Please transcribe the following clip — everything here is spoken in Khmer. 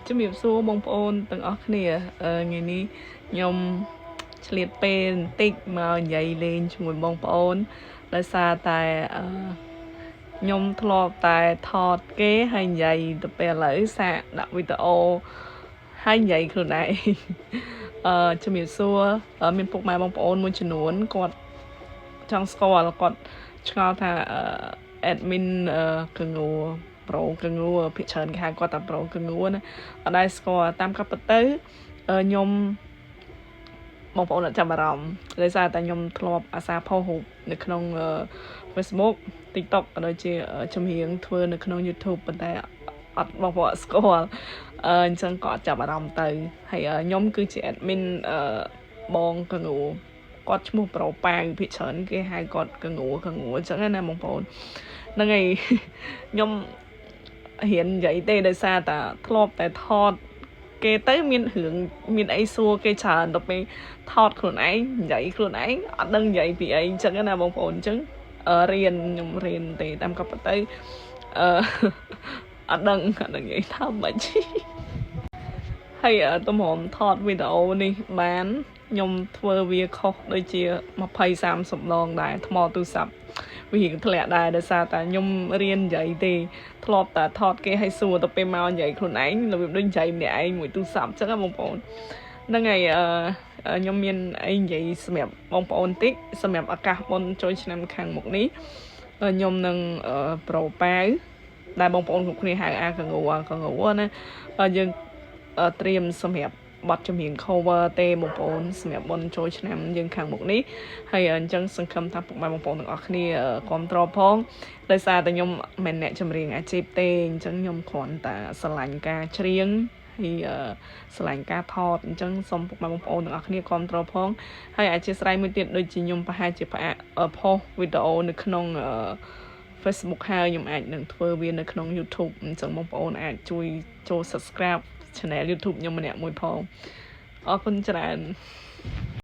ជំរាបសួរបងប្អូនទាំងអស់គ្នាថ្ងៃនេះខ្ញុំឆ្លៀតពេលបន្តិចមកនិយាយលេងជាមួយបងប្អូនដោយសារតែខ្ញុំធ្លាប់តែថតគេហើយនិយាយទៅពេលឥឡូវសាកដាក់វីដេអូហើយនិយាយខ្លួនឯង ជំរាបសួរមានពុកម៉ែបងប្អូនមួយចំនួនគាត់ចង់ស្គាល់គាត់ឆ្ងល់ថាadmin កងួប្រូកងួភាគច្រើនគេហៅគាត់ថាប្រូកងួណាអត់ដែលស្គាល់តាមក៏ពិតទៅខ្ញុំបងប្អូនអត់ចាប់អារម្មណ៍ដោយសារតែខ្ញុំធ្លាប់អាសាផុសរូបនៅក្នុង Facebook TikTok ក៏ដូចជាចម្រៀងធ្វើនៅក្នុង YouTube ប៉ុន្តែអត់បងប្អូនអត់ស្គាល់អញ្ចឹងក៏អត់ចាប់អារម្មណ៍ទៅហើយខ្ញុំគឺជា admin បងកងូគាត់ឈ្មោះប្រូប៉ាវភាគច្រើនគេហៅគាត់កងូកងូអញ្ចឹងណាបងប្អូនហ្នឹងហើយខ្ញុំរៀននិយាយទេដោយសារតែធ្លាប់តែថតគេទៅមានរឿងមានអីសួរគេច្រើនដល់ពេលថតខ្លួនឯងនិយាយខ្លួនឯងអត់ដឹងនិយាយពីអីអញ្ចឹងណាបងប្អូនអញ្ចឹងរៀនខ្ញុំរៀនទេតាមក៏ប៉ុន្តែអត់ដឹងនិយាយថាម៉េចហើយតម្រាំថតវីដេអូនេះបានខ្ញុំធ្វើវាខុសដូចជា20 30ដងដែរថ្មទូរស័ព្ទវារៀងធ្លាក់ដែរដោយសារតែខ្ញុំរៀននិយាយទេធ្លាប់តែថតគេឲ្យសួរទៅពេលមកនិយាយខ្លួនឯងរបៀបដូចនិយាយម្នាក់ឯងមួយទូរស័ព្ទអញ្ចឹងណាបងប្អូនហ្នឹងហើយខ្ញុំមានអីនិយាយសម្រាប់បងប្អូនតិចសម្រាប់ឱកាសបុណ្យចូលឆ្នាំខាងមុខនេះខ្ញុំនឹងប្រូប៉ាវដែលបងប្អូនគ្រប់គ្នាហៅអាកងអាកងណាយើងត្រៀមសម្រាប់បទចម្រៀង cover ទេបងប្អូនសម្រាប់បុណ្យចូលឆ្នាំយើងខាងមុខនេះហើយអញ្ចឹងសង្ឃឹមថាពុកម៉ែបងប្អូនទាំងអស់គ្នាគ្រប់គ្រងផងដោយសារតែខ្ញុំមិនអ្នកចម្រៀងអាជីពទេអញ្ចឹងខ្ញុំគ្រាន់តែស្រឡាញ់ការច្រៀងហើយស្រឡាញ់ការថតអញ្ចឹងសូមពុកម៉ែបងប្អូនទាំងអស់គ្នាគ្រប់គ្រងផងហើយអធ្យាស្រ័យមួយទៀតដូចជាខ្ញុំប្រហែលជាផ្អាកផុសវីដេអូនៅក្នុង Facebook ហើយខ្ញុំអាចនឹងធ្វើវានៅក្នុង YouTube អញ្ចឹងបងប្អូនអាចជួយចូល Subscribe Channel YouTube ខ្ញុំម្នាក់មួយផងអរគុណច្រើន។